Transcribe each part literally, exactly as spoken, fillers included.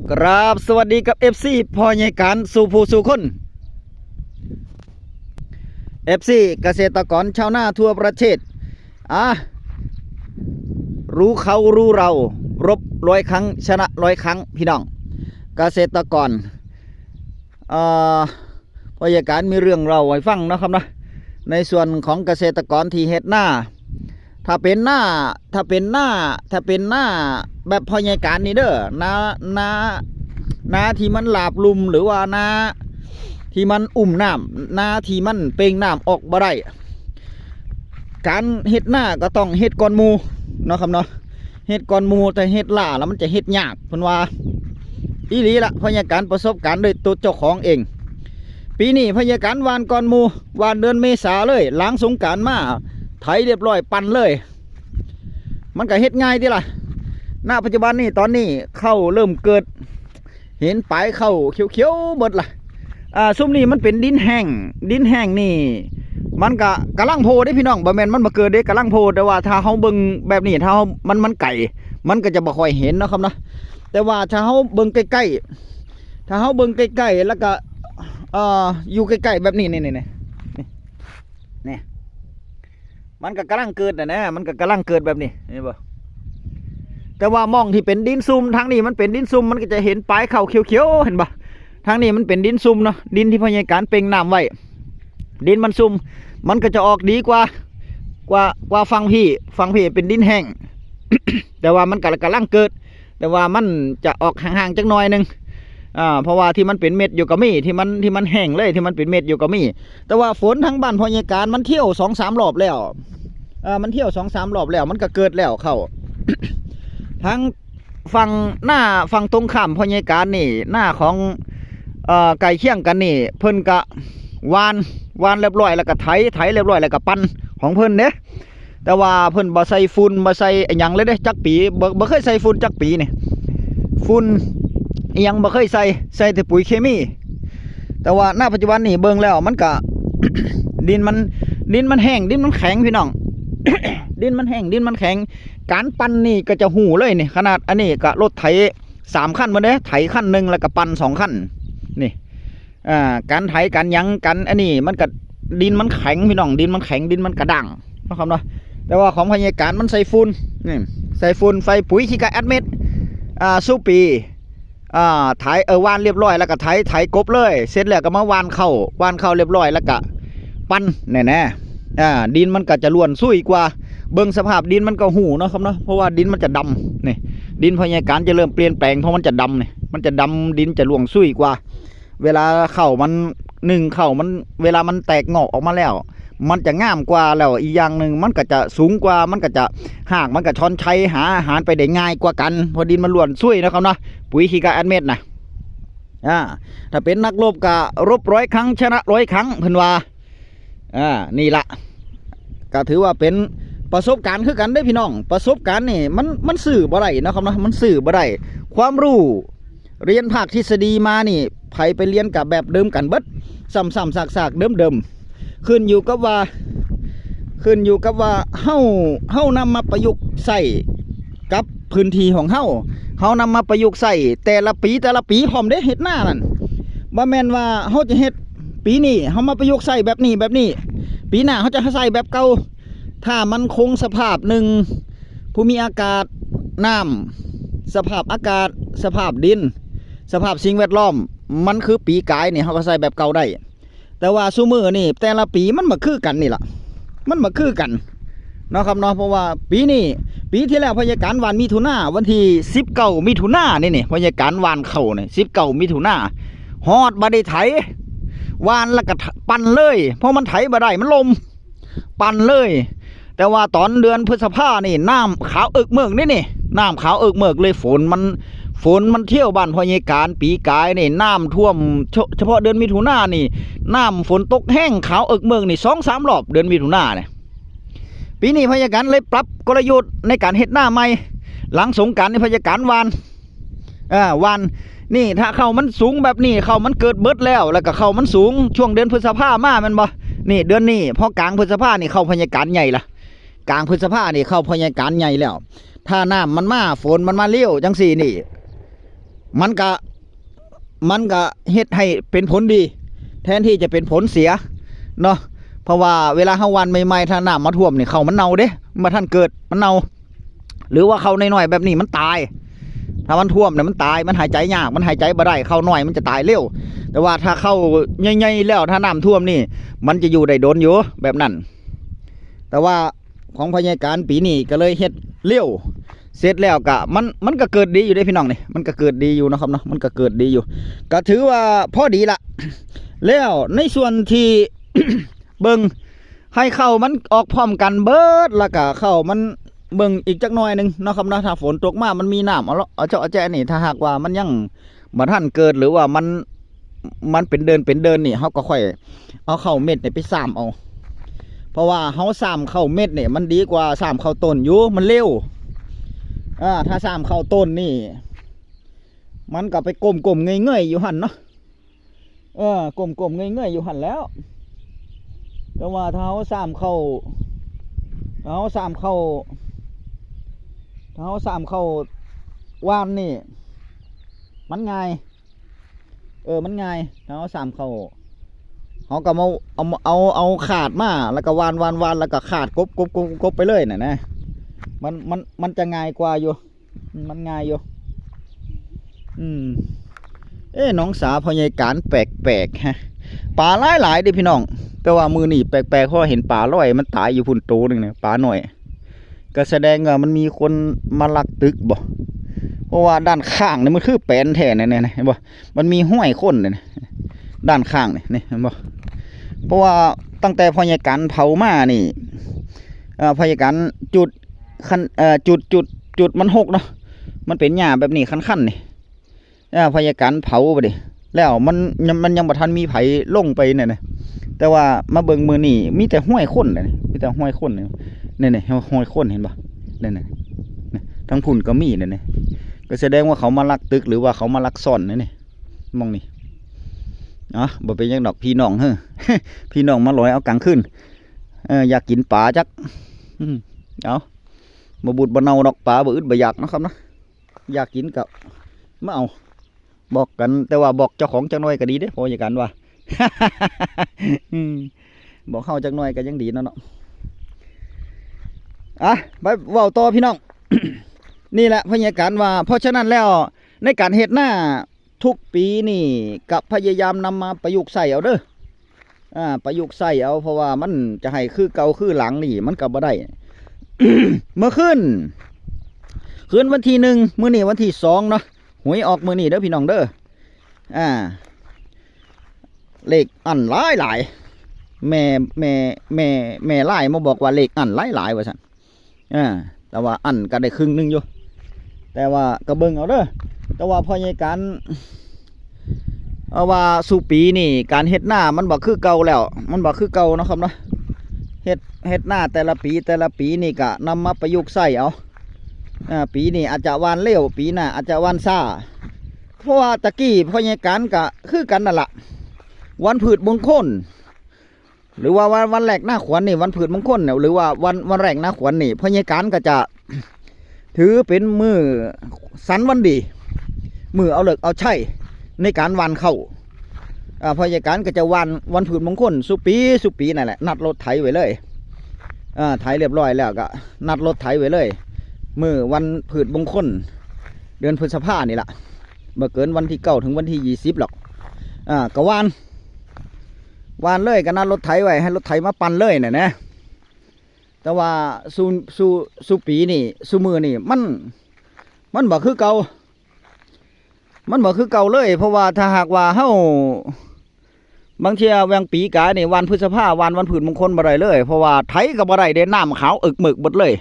กราบสวัสดีกับ เอฟซี พ่อใหญ่การสู่ผู้สู่คน เอฟซี เกษตรกรชาวนาทั่วประเทศ อ่ะ รู้เขารู้เรา รบร้อยครั้ง ชนะร้อยครั้ง พี่น้อง เกษตรกร เอ่อ พ่อใหญ่การมีเรื่องเล่าให้ฟังเนาะครับเนาะ ในส่วนของเกษตรกรที่เฮ็ดนา ถ้าเป็นนา ถ้าเป็นนา ถ้าเป็นนาแบบพ่อใหญ่การนี่เด้อ นา นา นาที่มันราบลุ่ม หรือว่านาที่มันอุ้มน้ำ นาที่มันเป่งน้ำออกบ่ได้ การเฮ็ดนาก็ต้องเฮ็ดก่อนหมู่เนาะครับเนาะ เฮ็ดก่อนหมู่ แต่เฮ็ดล้าแล้วมันจะเฮ็ดยาก เพิ่นว่า อีหลีละ พ่อใหญ่การประสบการณ์โดยตัวเจ้าของเอง ปีนี้พ่อใหญ่การหว่านก่อนหมู่ หว่านเดือนเมษาเลย หลังสงกรานต์มา ไถเรียบร้อย ปั่นเลย มันก็เฮ็ดง่ายติล่ะ ณ ปัจจุบันนี้ ตอนนี้ข้าวเริ่มเกิด เห็นปลายข้าวเขียวๆเบิดล่ะ อ่า ซุมนี้มันเป็นดินแห้ง ดินแห้งนี่ มันก็กำลังโพเด้พี่น้อง บ่แม่นมันบ่เกิดเด้ กำลังโพ แต่ว่าถ้าเฮาเบิ่งแบบนี้ ถ้าเฮา มัน มันไกล มันก็จะบ่ค่อยเห็นเนาะครับเนาะ แต่ว่าถ้าเฮาเบิ่งใกล้ๆ ถ้าเฮาเบิ่งใกล้ๆ แล้วก็ เอ่อ อยู่ใกล้ๆ แบบนี้ นี่ นี่ นี่ นี่ มันก็กำลังเกิดน่ะนะ มันก็กำลังเกิดแบบนี้ เห็นบ่ แต่ว่าหม่องที่เป็นดินซุ่ม ทางนี้มันเป็นดินซุ่ม มันก็จะเห็นปลายข้าวเขียวๆ เห็นบ่ ทางนี้มันเป็นดินซุ่มเนาะ ดินที่พ่อใหญ่การเป่งน้ำไว้ ดินมันซุ่ม มันก็จะออกดีกว่า กว่า กว่าฝั่งพี้ ฝั่งพี้เป็นดินแห้ง แต่ว่ามันก็กำลังเกิด แต่ว่ามันจะออกห่างๆจักหน่อยหนึ่ง อ่า เพราะว่าที่มันเป็นเม็ดอยู่ก็มี ที่มัน ที่มันแห้งเลย ที่มันเป็นเม็ดอยู่ก็มี แต่ว่าฝนทางบ้านพ่อใหญ่การมันเที่ยวสองสามรอบแล้ว อ่า มันเที่ยวสองสามรอบแล้ว มันก็เกิดแล้วข้าว ทางฝั่งนา ฝั่งตรงข้ามพ่อใหญ่การนี่ นาของ เอ่อ ใกล้เคียงกันนี่ เพิ่นก็หว่าน หว่านเรียบร้อยแล้วก็ไถ ไถเรียบร้อยแล้วก็ปั่นของเพิ่นเด้ แต่ว่าเพิ่นบ่ใส่ฝุ่น บ่ใส่อิหยังเลยเด้ จักปี บ่ บ่เคยใส่ฝุ่นจักปีนี่ ฝุ่นอิหยังบ่เคยใส่ ใส่แต่ปุ๋ยเคมี แต่ว่าณปัจจุบันนี่เบิ่งแล้วมันก็ ดินมัน ดินมันแห้ง ดินมันแข็งพี่น้อง ดินมันแห้ง ดินมันแข็ง การปั่นนี่ก็จะฮู้เลยนี่ ขนาดอันนี้ก็รถไถสามคันหมดเด้ ไถคันหนึ่งแล้วก็ปั่นสองคัน นี่ อ่า การไถการหยัง การอันนี้มันก็ ดินมันแข็งพี่น้อง ดินมันแข็ง ดินมันกระด้างเนาะครับเนาะ แต่ว่าของพ่อใหญ่การมันใส่ฝุ่น นี่ ใส่ฝุ่น ใส่ปุ๋ยขี้กาแอดเม็ด อ่า ซุปี อ่า ไถ เออ หว่านเรียบร้อยแล้วก็ไถ ไถกลบเลย เสร็จแล้วก็มาหว่านข้าว หว่านข้าวเรียบร้อยแล้วก็ปั่นแน่ๆ อ่า ดินมันก็จะร่วนซุยกว่า เบิ่งสภาพดินมันก็ฮู้เนาะครับเนาะ เพราะว่าดินมันจะดำ นี่ ดินพ่อใหญ่การจะเริ่มเปลี่ยนแปลง เพราะมันจะดำ นี่ มันจะดำ ดินจะร่วงซุยกว่า เวลาข้าวมัน หนึ่ง ข้าวมัน เวลามันแตกงอกออกมาแล้ว มันจะงามกว่า แล้วอีกอย่างหนึ่งมันก็จะสูงกว่า มันก็จะ รากมันก็ชอนชัยหาอาหารไปได้ง่ายกว่ากัน เพราะดินมันร่วนซุยเนาะครับเนาะ ปุ๋ยขี้กาแอดเม็ดนะ อ่า ถ้าเป็นนักรบก็รบร้อยครั้งชนะร้อยครั้ง เพิ่นว่า อ่า นี่ละ ก็ถือว่าเป็นประสบการณ์คือกันเด้อพี่น้อง ประสบการณ์นี่มัน มันซื้อบ่ได้เนาะครับเนาะ มันซื้อบ่ได้ ความรู้ เรียนภาคทฤษฎีมานี่ ไผไปเรียนกับแบบเดิมกันเบิด ซ้ำๆซากๆเดิมๆ ขึ้นอยู่กับว่า ขึ้นอยู่กับว่าเฮา เฮานำมาประยุกต์ใช้กับพื้นที่ของเฮา เฮานำมาประยุกต์ใช้แต่ละปี แต่ละปีพร้อมเด้ เฮ็ดนานั่น บ่แม่นว่าเฮาจะเฮ็ดปีนี้ เฮามาประยุกต์ใช้แบบนี้ แบบนี้ ปีหน้าเฮาจะใช้แบบเก่า ถ้ามันคงสภาพ หนึ่ง ภูมิอากาศ น้ำ สภาพอากาศ สภาพดิน สภาพสิ่งแวดล้อม มันคือปีกายนี่ เฮาก็ใช้แบบเก่าได้ แต่ว่าซุมื้อนี่แต่ละปีมันบ่คือกันนี่ล่ะ มันบ่คือกันเนาะครับเนาะ เพราะว่าปีนี้ ปีที่แล้วพ่อใหญ่การหว่านมิถุนา วันที่สิบเก้ามิถุนานี่นี่ พ่อใหญ่การหว่านข้าวนี่ สิบเก้ามิถุนา ฮอดบ่ได้ไถ หว่านแล้วก็ปั่นเลย เพราะมันไถบ่ได้ มันลม ปั่นเลย แต่ว่าตอนเดือนพฤษภานี่น้ำขาวเอิกเมิกนี่นี่ น้ำขาวเอิกเมิกเลย ฝนมัน ฝนมันเที่ยวบ้านพ่อใหญ่การปีกายนี่ น้ำท่วม เฉ- เฉพาะเดือนมิถุนานี่ น้ำฝนตกแห้งขาวเอิกเมิกนี่ สองสามรอบ เดือนมิถุนาเนี่ย ปีนี้พ่อใหญ่การเลยปรับกลยุทธ์ในการเฮ็ดนาใหม่ หลังสงกรานต์นี่พ่อใหญ่การหว่าน อ่า หว่าน นี่ ถ้าข้าวมันสูงแบบนี้ ข้าวมันเกิดเบิดแล้ว แล้วก็ข้าวมันสูง ช่วงเดือนพฤษภามาแม่นบ่ นี่ เดือนนี้ พอกลางพฤษภานี่ข้าวพ่อใหญ่การใหญ่ละ กลางพฤษภานี่ข้าวพ่อใหญ่การใหญ่แล้ว ถ้าน้ำมันมา ฝนมันมาเร็วจังซี่นี่ มันกะมันกะเฮ็ดให้เป็นผลดี แทนที่จะเป็นผลเสียเนาะ เพราะว่าเวลาเฮาหว่านใหม่ๆ ถ้าน้ำมาท่วมนี่ ข้าวมันเน่าเด้ มันบ่ทันเกิด มันเน่า หรือว่าข้าวน้อยๆแบบนี้มันตาย ถ้ามันท่วมเนี่ยมันตาย มันหายใจยาก มันหายใจบ่ได้ ข้าวน้อยมันจะตายเร็ว แต่ว่าถ้าข้าวใหญ่ๆแล้ว ถ้าน้ำท่วมนี่ มันจะอยู่ได้โดนอยู่แบบนั้น แต่ว่าของพ่อใหญ่การปีนี้ก็เลยเฮ็ดเร็ว เสร็จแล้วก็มัน มันก็เกิดดีอยู่เด้พี่น้องนี่ มันก็เกิดดีอยู่นะครับเนาะ มันก็เกิดดีอยู่ ก็ถือว่าพอดีละ แล้วในส่วนที่ เบิ่งให้ข้าวมันออกพร้อมกันเบิด แล้วก็ข้าวมันเบิ่งอีกจักหน่อยหนึ่งเนาะครับเนาะ ถ้าฝนตกมามันมีน้ำเอาละ เอาเจาะเอาแจ้นี่ ถ้าหากว่ามันยังบ่ทันเกิด หรือว่ามัน มันเป็นเดินเป็นเดินนี่ เฮาก็ค่อยเอาข้าวเม็ดนี่ไปซ่ามเอา เพราะว่าเฮาซ่ามข้าวเม็ดนี่มันดีกว่าซ่ามข้าวต้นอยู่ มันเร็ว อ่า ถ้าซ่ามข้าวต้นนี่ มันก็ไปก้มๆเงยๆอยู่หั่นเนาะ เออ ก้มๆเงยๆอยู่หั่นแล้ว แต่ว่าถ้าเฮาซ่ามข้าว ถ้าเฮาซ่ามข้าว ถ้าเฮาซ่ามข้าวหว่านนี่ มันง่าย เออ มันง่าย ถ้าเฮาซ่ามข้าว เฮาก็มาเอา เอา เอา เอาคาดมา แล้วก็หว่าน หว่าน หว่าน แล้วก็คาดกบ กบ กบ กบไปเลยน่ะนะ มัน มัน มันจะง่ายกว่าอยู่ มันง่ายอยู่ อืม เอ้ น้องสาวพ่อใหญ่การแปลกๆฮะ ปลาหลายๆเด้พี่น้อง แต่ว่ามื้อนี้แปลกๆ เพราะว่าเห็นปลาลอย มันตายอยู่พุ้นโตหนึ่งเนี่ย ปลาน้อย ก็แสดงว่ามันมีคนมาลักตึกบ่ เพราะว่าด้านข้างนี่มันคือแปนแท้เนี่ย เนี่ย เห็นบ่ มันมีห้อยคนเนี่ย ด้านข้างนี่ นี่ เห็นบ่ เพราะว่าตั้งแต่พ่อใหญ่การเผามานี่ เอ่อ พ่อใหญ่การจุดคัน เอ่อ จุด จุด จุดมันหกเนาะ มันเป็นหญ้าแบบนี้คันๆนี่ เอ่อ พ่อใหญ่การเผาไปดิ แล้วมันยัง มันยังบ่ทันมีไผลงไปเนี่ยนะ แต่ว่ามาเบิ่งมื้อนี้มีแต่ห้อยคนเลย มีแต่ห้อยคนเลย เนี่ย เนี่ย ห้อยคนเห็นบ่ เนี่ย เนี่ย เนี่ย ทั้งพุ้นก็มีเนี่ย เนี่ย ก็แสดงว่าเขามาลักตึก หรือว่าเขามาลักซ่อนเนี่ย เนี่ย มองนี่ เอ้า บ่เป็นหยังดอกพี่น้องเฮ้อ พี่น้องมาลอยเอากลางคืน เออ อยากกินปลาจัก อืม เอา บ่บูดบ่เน่าดอกปลา บ่อึดบ่อยากเนาะครับเนาะ อยากกินก็มาเอา บอกกัน แต่ว่าบอกเจ้าของจักหน่อยก็ดีเด้ พ่อใหญ่การว่า อืม บอกเฮาจักหน่อยก็ยังดีเนาะเนาะ อ่ะ ไปเว้าต่อพี่น้อง นี่แหละพ่อใหญ่การว่า เพราะฉะนั้นแล้วในการเฮ็ดนาทุกปีนี่ก็พยายามนำมาประยุกต์ใช้เอาเด้อ อ่า ประยุกต์ใช้เอา เพราะว่ามันจะให้คือเก่าคือหลังนี่มันก็บ่ได้ เมื่อคืน คืนวันที่หนึ่ง มื้อนี้วันที่สองเนาะ หวยออกมื้อนี้เด้อพี่น้องเด้อ อ่า เลขอั้นหลายหลาย แม่ แม่ แม่ แม่ไลน์มาบอกว่าเลขอั้นหลายหลายว่าซั่น อ่า แต่ว่าอั้นก็ได้ครึ่งหนึ่งอยู่ แต่ว่าก็เบิ่งเอาเด้อ แต่ว่าพ่อใหญ่การ เอาว่าสู่ปีนี่การเฮ็ดนามันบ่คือเก่าแล้ว มันบ่คือเก่าเนาะครับเนาะ เฮ็ด เฮ็ดนาแต่ละปีแต่ละปีนี่ก็นำมาประยุกต์ใช้เอา อ่า ปีนี้อาจจะหว่านเร็ว ปีหน้าอาจจะหว่านช้า เพราะว่าตะกี้พ่อใหญ่การก็คือกันนั่นล่ะ วันพืชมงคล หรือว่าวัน วันแรกนาขวัญนี่ วันพืชมงคลเนี่ย หรือว่าวัน วันแรกนาขวัญนี่ พ่อใหญ่การก็จะ ถือเป็นมื้อสันวันดี มื้อเอาฤกษ์เอาชัยในการหว่านข้าว อ่า พ่อใหญ่การก็จะหว่านวันพืชมงคลสู่ปีสู่ปีนั่นแหละ นัดรถไถไว้เลย อ่า ไถเรียบร้อยแล้วก็นัดรถไถไว้เลย มื้อวันพืชมงคล เดือนพฤษภานี่ล่ะ บ่เกินวันที่เก้าถึงวันที่ยี่สิบหรอก อ่า ก็หว่าน หว่านเลย ก็นัดรถไถไว้ ให้รถไถมาปั่นเลยน่ะนะ แต่ว่าสู่ สู่ สู่ปีนี่ สู่มื้อนี่ มัน มันบ่คือเก่า มันบ่คือเก่าเลย เพราะว่าถ้าหากว่าเฮา บางเทื่อแว่งปีกายนี่ หว่านพฤษภา หว่านวันพืชมงคลบ่ได้เลย เพราะว่าไถก็บ่ได้เด้ น้ำขาวอึกมึกเบิดเลย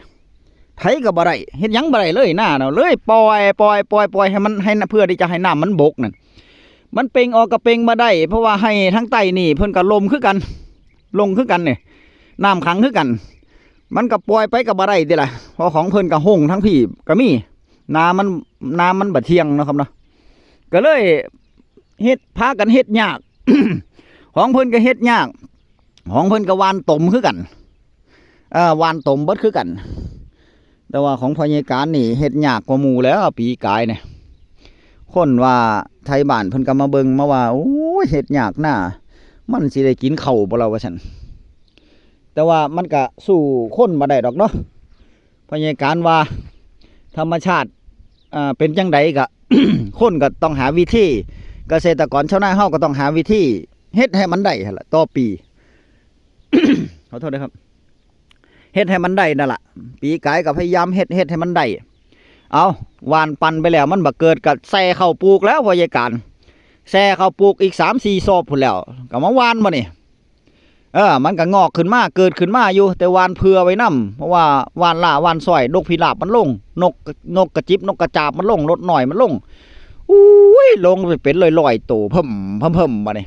ไถก็บ่ได้ เฮ็ดหยังบ่ได้เลย นาเนาะ เลยปล่อย ปล่อย ปล่อย ปล่อยให้มัน ให้ เพื่อที่จะให้น้ำมันบกนั่น มันเป่งออกก็เป่งบ่ได้ เพราะว่าไฮ่ทางใต้นี่เพิ่นก็ล่มคือกัน ลงคือกันนี่ น้ำขังคือกัน มันก็ปล่อยไปก็บ่ได้ติล่ะ เพราะของเพิ่นก็ฮงทั้งพี้ก็มี นามัน นามันบ่เที่ยงเนาะครับเนาะ ก็เลยเฮ็ด พากันเฮ็ดยาก ของเพิ่นก็เฮ็ดยาก ของเพิ่นก็หว่านตมคือกัน เอ่อ หว่านตมเบิดคือกัน แต่ว่าของพ่อใหญ่การนี่เฮ็ดยากกว่าหมู่แล้ว ปีกายเนี่ย คนว่าไทบ้านเพิ่นก็มาเบิ่งมาว่า โอ้ย เฮ็ดยากนา มันสิได้กินข้าวบ่ล่ะ ว่าซั่น แต่ว่ามันก็สู้คนบ่ได้ดอกเนาะ พยาการว่าธรรมชาติ อ่า เป็นจังใดก็ คนก็ต้องหาวิธี เกษตรกรชาวนาเฮาก็ต้องหาวิธีเฮ็ดให้มันได้หั่นล่ะ ต่อปี ขอโทษนะครับ เฮ็ดให้มันได้นั่นล่ะ ปีกายก็พยายามเฮ็ด เฮ็ดให้มันได้ เอา หว่านปั่นไปแล้ว มันบ่เกิดก็แซ่เข้าปลูกแล้ว พยาการ แซ่เข้าปลูกอีกสามสี่ซอบพู้นแล้ว ก็มาหว่านบ่นี่ เออ มันก็งอกขึ้นมา เกิดขึ้นมาอยู่ แต่หว่านเผื่อไว้นำ เพราะว่าหว่านล้าหว่านซ้อย นกพิราบมันลง นก นกกระจิบ นกกระจาบมันลง นกน้อยมันลง อุ้ย ลงไปเป็นร้อยๆโต เพิ่ม เพิ่ม เพิ่ม บัดนี้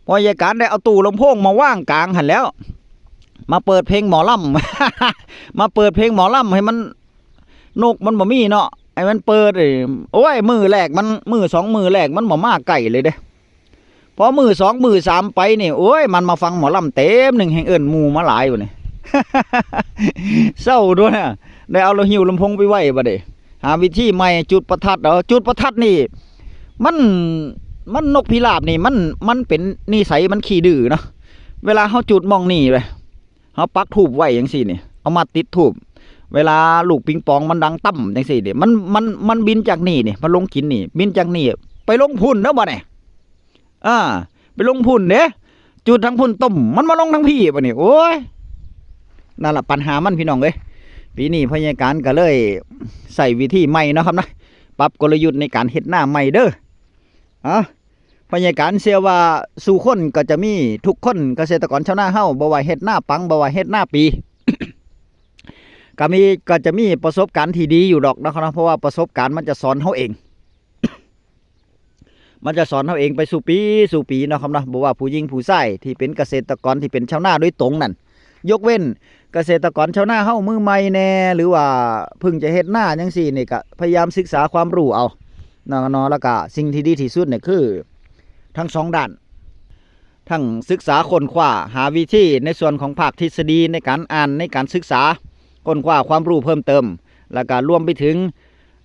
พยาการได้เอาตู้ลำโพงมาวางกลางหั่นแล้ว มาเปิดเพลงหมอลำ มาเปิดเพลงหมอลำให้มัน นกมันบ่มีเนาะ ให้มันเปิด เอ้ย โอ้ย มื้อแรกมัน มื้อสองมื้อแรกมันบ่มาใกล้เลยเด้ พอมื้อสองมื้อสามไปนี่ โอ้ย มันมาฟังหมอลำเต็มหนึ่ง แฮ่งเอิ้นหมู่มาหลายบัดนี้ เซาโดนนะ ได้เอาหิ้วลำโพงไปไว้บัดนี้ หาวิธีใหม่ จุดประทัดเอา จุดประทัดนี่ มัน มัน นกพิราบนี่ มัน มันเป็นนิสัยมันขี้ดื้อเนาะ เวลาเฮาจุดหม่องนี่ไป เฮาปักธูปไว้จังซี่นี่ เอามาติดธูป เวลาลูกปิงปองมันดังตั้มจังซี่นี่ มัน มัน มันบินจากนี่นี่ มันลงกินนี่ บินจากนี่ ไปลงพุ้นเด้อบัดนี้ อ่า ไปลงพุ้นเด้ จุดทางพุ้นต้ม มันมาลงทางพี้บัดนี้ โอ้ย นั่นล่ะปัญหามันพี่น้องเอ้ย ปีนี้พยาการก็เลยใช้วิธีใหม่เนาะครับนะ ปรับกลยุทธ์ในการเฮ็ดนาใหม่เด้อ อ่ะ พยาการเชื่อว่าสู่คนก็จะมี ทุกคน เกษตรกรชาวนาเฮา บ่ว่าเฮ็ดนาปัง บ่ว่าเฮ็ดนาปี ก็มี ก็จะมีประสบการณ์ที่ดีอยู่ดอกนะครับเนาะ เพราะว่าประสบการณ์มันจะสอนเฮาเอง มันจะสอนเฮาเองไปสู่ปีสู่ปีเนาะครับเนาะ บ่ว่าผู้หญิงผู้ชายที่เป็นเกษตรกรที่เป็นชาวนาโดยตรงนั่น ยกเว้นเกษตรกรชาวนาเฮามือใหม่แน่ หรือว่าเพิ่งจะเฮ็ดนาจังซี่นี่ ก็พยายามศึกษาความรู้เอาเนาะ เนาะ แล้วก็สิ่งที่ดีที่สุดเนี่ยคือทั้งสองด้าน ทั้งศึกษาค้นคว้าหาวิธีในส่วนของภาคทฤษฎีในการอ่าน ในการศึกษาค้นคว้าความรู้เพิ่มเติม แล้วก็รวมไปถึง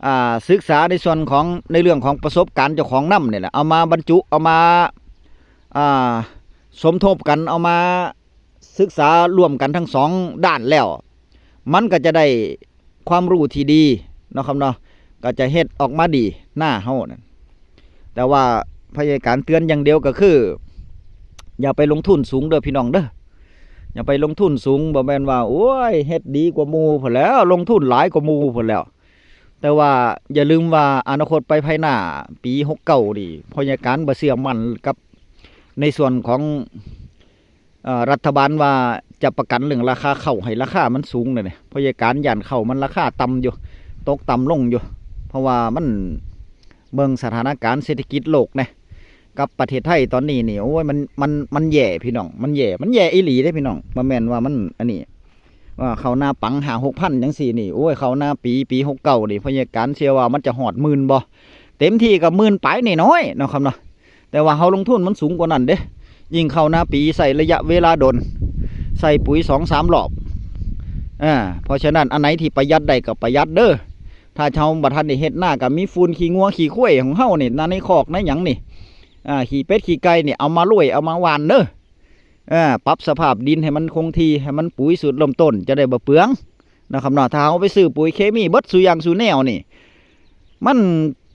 อ่า ศึกษาในส่วนของ ในเรื่องของประสบการณ์เจ้าของนำนี่แหละ เอามาบรรจุ เอามา อ่า สมทบกัน เอามาศึกษาร่วมกันทั้งสองด้านแล้ว มันก็จะได้ความรู้ที่ดีเนาะครับเนาะ ก็จะเฮ็ดออกมาดี นาเฮานั่น แต่ว่าพยาการเตือนอย่างเดียวก็คือ อย่าไปลงทุนสูงเด้อพี่น้องเด้อ อย่าไปลงทุนสูง บ่แม่นว่า โอ้ย เฮ็ดดีกว่าหมู่พู้นแหล้ว ลงทุนหลายกว่าหมู่พู้นแหล้ว แต่ว่าอย่าลืมว่าอนาคตไปภายหน้า ปีหกเก้านี่ พยาการบ่เชื่อมั่นกับในส่วนของ เอ่อ รัฐบาลว่าจะประกันเรื่องราคาข้าว ให้ราคามันสูงเลยเนี่ย พยาการย่านข้าวมันราคาต่ำอยู่ ตกต่ำลงอยู่ เพราะว่ามัน เบิ่งสถานการณ์เศรษฐกิจโลกนะ กับประเทศไทยตอนนี้นี่ โอ้ย มัน มัน มันแย่พี่น้อง มันแย่ มันแย่อีหลีเด้พี่น้อง บ่แม่นว่ามันอันนี้ ว่าข้าวนาปังห้าหกพันจังซี่นี่ โอ้ย ข้าวนาปี ปีหกเก้านี่ พยาการเชื่อว่ามันจะฮอดหมื่นบ่ เต็มที่ก็หมื่นปลายน้อยๆเนาะครับเนาะ แต่ว่าเฮาลงทุนมันสูงกว่านั้นเด้ ยิ่งข้าวนาปีใช้ระยะเวลาโดน ใส่ปุ๋ยสองสามรอบ อ่า เพราะฉะนั้นอันไหนที่ประหยัดได้ก็ประหยัดเด้อ ถ้าเฮาบ่ทันได้เฮ็ดนาก็มีฝุ่นขี้งัวขี้ควายของเฮานี่ นาในคอกในหยังนี่ อ่า ขี้เป็ดขี้ไก่นี่เอามาโรย เอามาหว่านเด้อ อ่า ปรับสภาพดินให้มันคงที่ ให้มันปุ๋ยสูตรเริ่มต้น จะได้บ่เปลืองนะครับเนาะ ถ้าเฮาไปซื้อปุ๋ยเคมีเบิดสู่อย่างสู่แนวนี่ มัน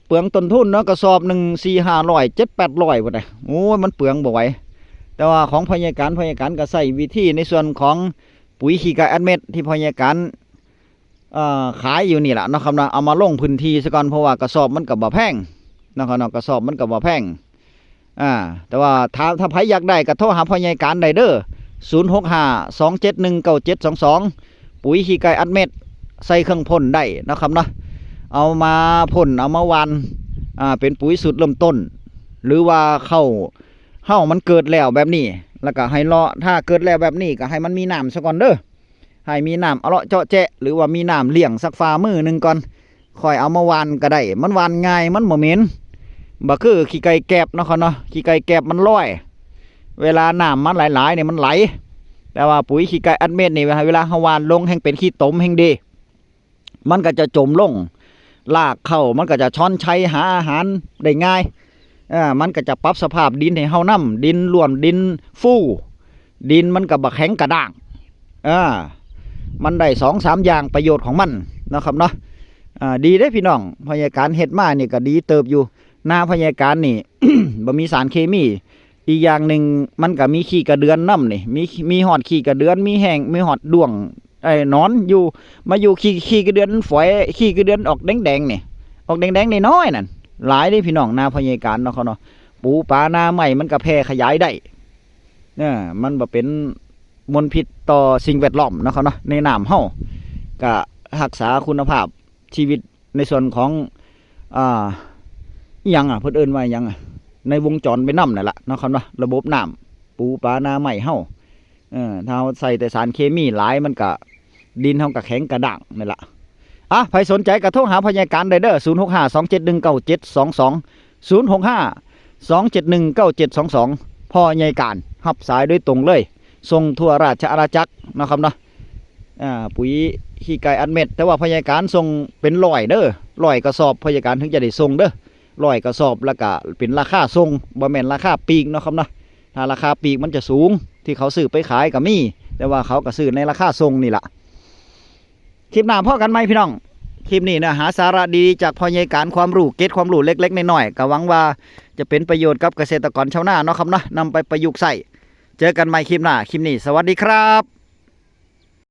เปลืองต้นทุนเนาะ กระสอบหนึ่งสี่ห้าร้อย เจ็ดแปดร้อยพุ้นนะ โอ้ย มันเปลืองบ่ไหว แต่ว่าของพยาการ พยาการก็ใช้วิธีในส่วนของปุ๋ยขี้ไก่อัดเม็ดที่พยาการ เอ่อ ขายอยู่นี่แหละเนาะครับเนาะ เอามาลงพื้นที่ซะก่อน เพราะว่ากระสอบมันก็บ่แพงเนาะครับเนาะ กระสอบมันก็บ่แพง อ่า แต่ว่าถ้า ถ้าไผอยากได้ก็โทรหาพ่อใหญ่การได้เด้อ ศูนย์หกห้า สองเจ็ดหนึ่ง เก้าเจ็ดสองสอง ปุ๋ยขี้ไก่อัดเม็ด ใส่เครื่องพ่นได้เนาะครับเนาะ เอามาพ่น เอามาหว่าน อ่า เป็นปุ๋ยสูตรเริ่มต้น หรือว่าข้าวเฮามันเกิดแล้วแบบนี้ แล้วก็ให้เลาะ ถ้าเกิดแล้วแบบนี้ก็ให้มันมีน้ำซะก่อนเด้อ ให้มีน้ำเอาเลาะเจาะแจะ หรือว่ามีน้ำเลี้ยงสักฝ่ามือหนึ่งก่อน ค่อยเอามาหว่านก็ได้ มันหว่านง่าย มันบ่เหม็น บ่คือขี้ไก่แกบเนาะครับเนาะ ขี้ไก่แกบมันลอย เวลาน้ำมันหลายๆเนี่ยมันไหล แต่ว่าปุ๋ยขี้ไก่อัดเม็ดนี่ เวลาเฮาหว่านลงแฮ่งเป็นขี้ตมแฮ่งดี มันก็จะจมลง รากเข้ามันก็จะช้อนชัยหาอาหารได้ง่าย เออ มันก็จะปรับสภาพดินให้เฮานำ ดินร่วน ดินฟู ดินมันก็บ่แข็งกระด้าง เออ มันได้สองสามอย่างประโยชน์ของมันเนาะครับเนาะ อ่า ดีเด้พี่น้อง พ่อใหญ่การเฮ็ดมานี่ก็ดีเติบอยู่ นาพ่อใหญ่การนี่ บ่มีสารเคมี อีกอย่างหนึ่งมันก็มีขี้กระเดือนนำนี่ มี มีฮอดขี้กระเดือน มีแห้ง มีฮอดด้วง ไอ้หนอนอยู่ มาอยู่ขี้ ขี้กระเดือนฝอย ขี้กระเดือนออกแดงๆนี่ ออกแดงๆน้อยๆนั่น หลายเด้พี่น้อง นาพ่อใหญ่การเนาะครับเนาะ ปูปลาหน้าไม้มันก็แพร่ขยายได้ เออ มันบ่เป็นมลพิษต่อสิ่งแวดล้อมเนาะครับเนาะ ในน้ำเฮาก็รักษาคุณภาพชีวิตในส่วนของ อ่า อิหยังอ่ะ เพิ่นเอิ้นว่าอิหยังอ่ะ ในวงจรไปนำนั่นล่ะเนาะครับเนาะ ระบบน้ำ ปูปลาหน้าไม้เฮา เออ ถ้าเฮาใส่แต่สารเคมีหลายมันก็ ดินเฮาก็แข็งกระด้างนั่นล่ะ อ่ะ ใครสนใจก็โทรหาพ่อใหญ่การได้เด้อ ศูนย์หกห้า สองเจ็ดหนึ่ง เก้าเจ็ดสองสอง ศูนย์หกห้า สองเจ็ดหนึ่ง เก้าเจ็ดสองสอง พ่อใหญ่การ รับสายโดยตรงเลย ส่งทั่วราชอาณาจักรเนาะครับเนาะ อ่า ปุ๋ยขี้ไก่อัดเม็ด แต่ว่าพ่อใหญ่การส่งเป็นร้อยเด้อ ร้อยกระสอบ พ่อใหญ่การถึงจะได้ส่งเด้อ ร้อยกระสอบ แล้วก็เป็นราคาส่ง บ่แม่นราคาปลีกเนาะครับเนาะ ถ้าราคาปลีกมันจะสูง ที่เขาซื้อไปขายก็มี แต่ว่าเขาก็ซื้อในราคาส่งนี่ล่ะ คลิปหน้าพ้อกันใหม่พี่น้อง คลิปนี้เนื้อหาสาระดีๆจากพ่อใหญ่การ ความรู้ เกร็ดความรู้เล็กๆน้อยๆ ก็หวังว่าจะเป็นประโยชน์กับเกษตรกรชาวนาเนาะครับเนาะ นำไปประยุกต์ใช้ เจอกันใหม่คลิปหน้า คลิปนี้สวัสดีครับ